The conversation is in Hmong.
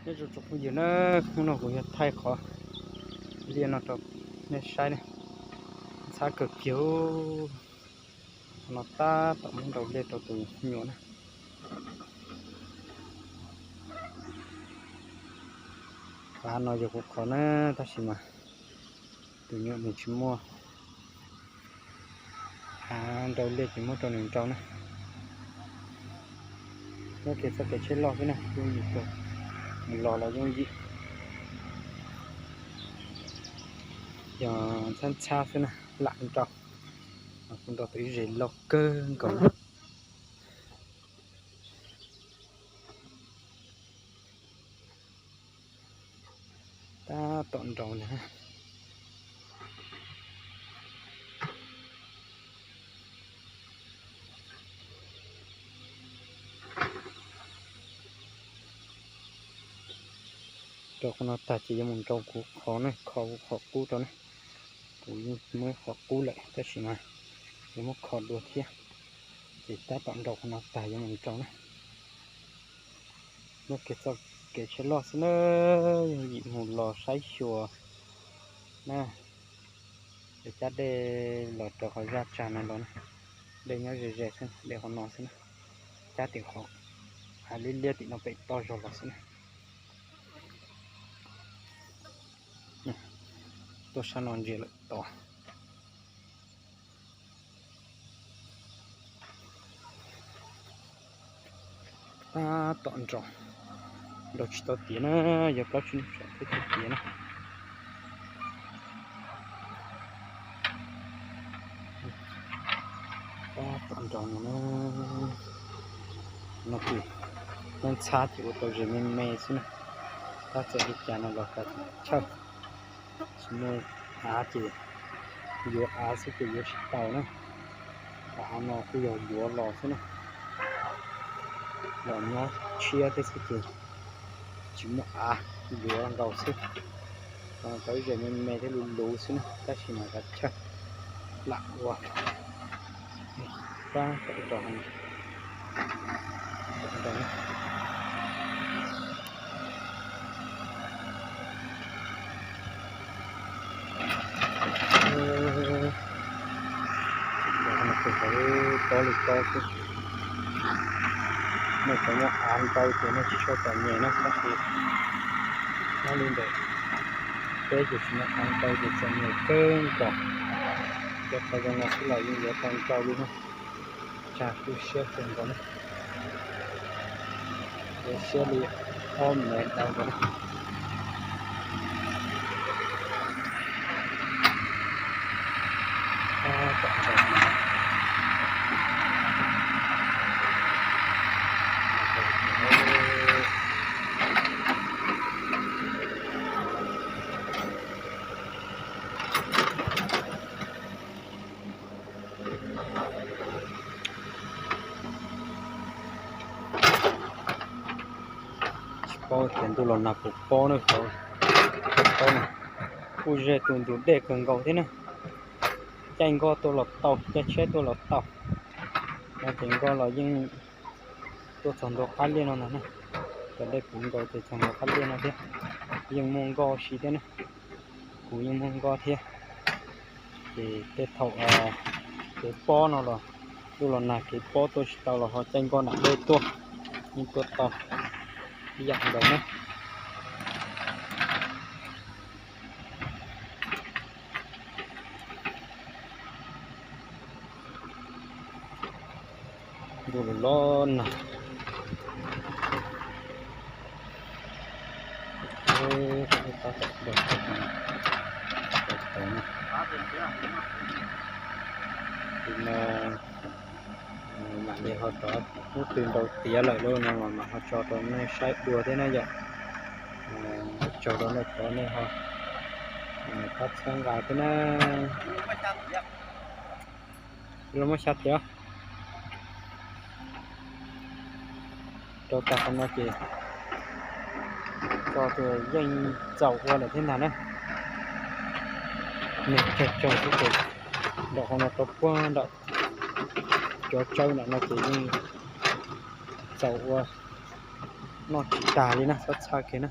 Nyob zoo tsoom phooj ywg na, hnub no kuv yuav thaij qhov liaj no rau nej saib ne. Ntxhab kawg kiag, qhov no tab tom muab nrau liaj rau tus nyuam na. Qhov no yog kuv qhov na, tab sis mas tus nyuam nws tsis muaj av nrau liaj ces muab rau nws nrau na. Nyob kev txoj kev tsheb loj xwb na, yooj yim kawg, mus los los yooj yim. Yog ntxhab ntxhab xwb na, lam nrau. Kuv nrau tau ib zes loj kawg nkaus. Tab tom nrau ntag. Rau qhov no tag ces yuav mus nrau kuv qhov ne, kho kuv qhov qub rau ne. Kuv yeej muab qhov qub lawm tab sis mas yuav muab kho dua thiab. Ces tab tom nrau qhov no tag yuav mus nrau na. Nyob kev txoj kev tsheb loj xwb na, yooj yim mus los saib xyuas na. Ces cab dej los rau qhov zaj tsag no los na. Dej nyob ze ze xwb, dej qhov no xwb na. Cab tim qhov av liab liab tim no pem toj zog los xwb na. Tuaj sab no ntsia lawm tod. Tab tom nrau, nrau tsis tau tiav na, yog plaub tsib hnub tsaus thiaj tau tiav na. Tab tom nrau no na. No ces ntxhab ces ua tau zes me me xwb na. Tab txawm li cas no los kav tsij chawj. Tsis muaj av ces yuav av xwb ces yuav tsis tau na. Av no kuj yog yuav los xwb na. Los nyob tshiab thiab xwb ces tsis muaj av, yuav nkaus xwb. Tau ib zes me me thiab luv luv xwb na, tab sis mas kav tsij chawj lam ua. Pab kom rau, kom rau. Tus hauv tob li tob xwb. Nej cov muaj av ntau ces nej tsis tshua txom nyem na, tab sis nyob li ntawm peb ces tsis muaj av ntau ces txom nyem kawg nkaus. Cov qhov zoo no xwb los yeej yuav tau ntau li na. Tsag tu siab kawg nkaus na. Yuav siab li ob mev ntau nkaus na. Tsis paub tias ntuj los nag puas pob na, kuj ze tus ntug dej kawg nkaus thiab na. Caij nkoj tuaj los tau, caij tsheb tuaj los tau. No ces nkoj los yeej tuaj txog ntua qab liaj no ntag na. Cov dej puv nkaus ces txog ntua qab liaj no thiab. Yeej muaj nkoj si thiab na. Kuv yeej muaj nkoj thiab. Ces tej thaum kev pob no los, ntuj los nag kev pob tuaj tsis tau los ho caij nkoj nram dej tuaj, yeej tuaj tau ib yam nkaus na. Ntuj los los nag. Tab tom nrau, tab tom nrau. Tus no mam li ho rov hnub twg nrau tiav lawm lauj no mas mam ho tso rau nej saib dua thiab na yom. Tsaug rau nej qhov nej ho pab txhawb nqa thiab na. Los muab xya tiav. Rau tag qhov no ces tso tias yeej txaus ua lawm thiab ntag na. Nws tsawg tsawg xwb ces nram qhov no rau puag nram cov tsawb nram no ces yeej txaus ua. Noj tsis tag li na, txhob txhawj kiag na.